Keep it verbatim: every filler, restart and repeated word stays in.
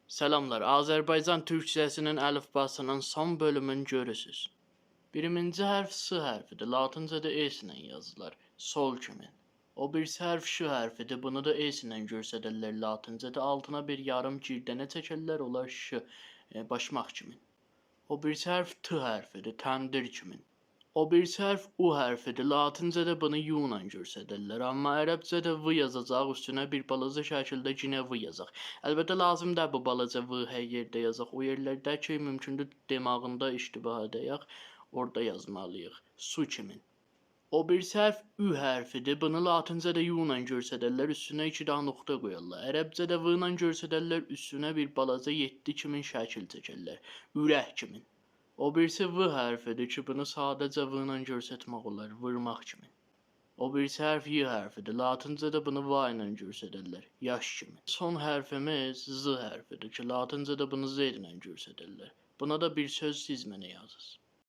سلاملار، آذربایجان تورکجه‌سی‌نین الیفباسی‌نین سون بؤلومون گؤرورسوز. بیرینجی حرف س حرفی‌دیر، لاتینجه‌ده S ایله یازیلار، سول کیمین. او بیریسی حرف ش حرفی‌دیر، بونو دا S ایله گؤستررلر لاتینجه‌ده، آلتینا بیر یاریم گیردنه چکرلر، اولار ش، ائ، باشماق کیمین. او بیریسی حرف ت حرفی‌دیر، تندیر کیمین. او بیریسی حرف او حرفی‌دیر، لاتینجه‌ده بونو U ایله گؤستررلر، آمما عربجه‌ده V یازاجاق، اوستونه بیر بالاجا شکیلده یئنه V یازاق. البته، لازیم دئی بو بالاجا V هر یئرده یازاق، او یئرلرده کی مومکوندور دماغیندا اشتباه ائدک، اورادا یازمالی‌ییق. سو کیمین. او بیریسی حرف ؤ حرفی‌دیر، بونو لاتینجه‌ده U ایله گؤستررلر، اوستونه ایکی دنه نقطه قویارلار. عربجه‌ده V ایله گؤستررلر، اوستونه بیر بالاجا یئددی کیمین شکیل چکرلر. اورک کیمین. او بیریسی و حرفی‌دیر کی بونو ساده‌جه و ایله گؤسترمک اولار، وورماق کیمین. او بیریسی حرف ی حرفی‌دیر، لاتینجه‌ده بونو و ایله گؤستررلر، یاش کیمین. سون حرفیمیز ز حرفی‌دیر کی لاتینجه‌ده بونو Z ایله گؤستررلر. بونا دا بیر سؤز سیز منه یازیز.